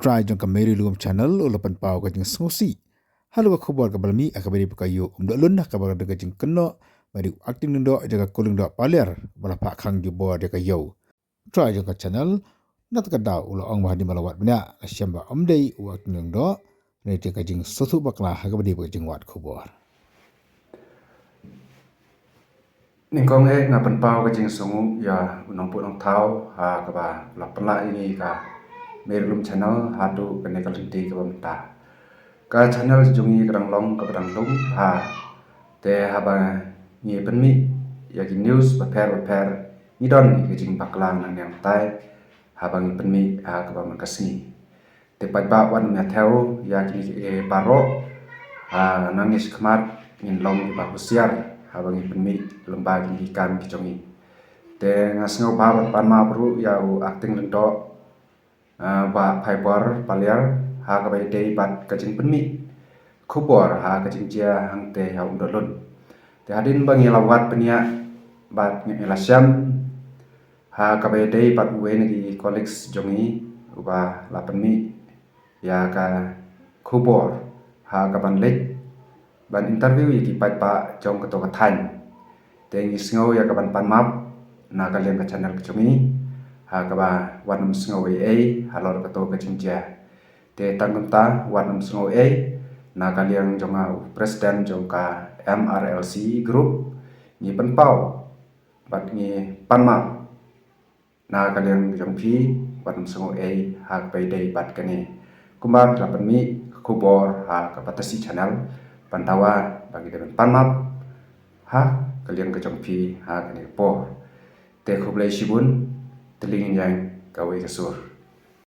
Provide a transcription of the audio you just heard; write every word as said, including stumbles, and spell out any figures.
trai jong ka Mary Lum Channel u la pynpaw ka jingsngewsih halor ka khubor kaba la mih ha kaba ïadei bad ka ïew Umdohlun ha kaba don ka jingkynnoh ba dei u Acting Lyngdoh jong ka Khubor Lyngdoh Paliar ba la phah khang jubor ïa ka ïew. U trai jong ka channel na kata ka daw u la ong ba hadien ba la wad bniah la shem ba ym dei u Acting Lyngdoh, ne te ka jingsngewthuh bakla ha kaba ïadei bad ka jingwad khubor. Nyngkong eh nga pynpaw ka jingsngewnguh ïa u nongbuh nongthaw ha kaba la pynlah ïa ngi ka Mary Lum Channel haduh kane ka lynti kaba mynta. Ka channel jong ngi ka dang long kaba dang lum ha, te haba ngi pynmih ïa ki news bapher bapher ngi don ïa ka jingbakla nangne nangtai haba ngi pynmih ha kaba man ka sngi. Te paidbah wat nym ïathew ïa kine ki baroh, ha nangne shakhmat ngin long kiba husiar haba ngi pynmih lyngba kine ki kam ki jong ngi. Te nga sngewbha ban pan map ruh ïa u Acting Lyngdoh, ah, Bah Phaibor Paliar ha kaba ïadei bad ka jingpynmih khubor ha ka jingjia hangtei ha Umdohlun. Te hadien ba ngi la wad bniah bad ngi la shem ha kaba ïadei bad uwei na ki colleagues jong ngi uba la pynmih ïa ka khubor ha kaban leit ban interview ïa ki paidbah jong kato ka thaiñ. Te ngi sngew ïa kaban pan map na ka liang ka channel ka jong ngi ha kaba wat nym sngew ei ei halor kato ka jingjia. Te tang kumta wat nym sngew ei na ka liang jong nga u president jong ka M R L C group, ngi pynpaw bad ngi pan map na ka liang jong phi, wat nym sngew ei ha kaba ïadei bad kane. Kumba phi la pynmih khubor ha ka Batesi Channel, ban dawa ba ngi dei ban pan map ha ka liang ka jong phi ha kane ka por. Te khublei shibun, te lyngngoh ïa kawei ka sur.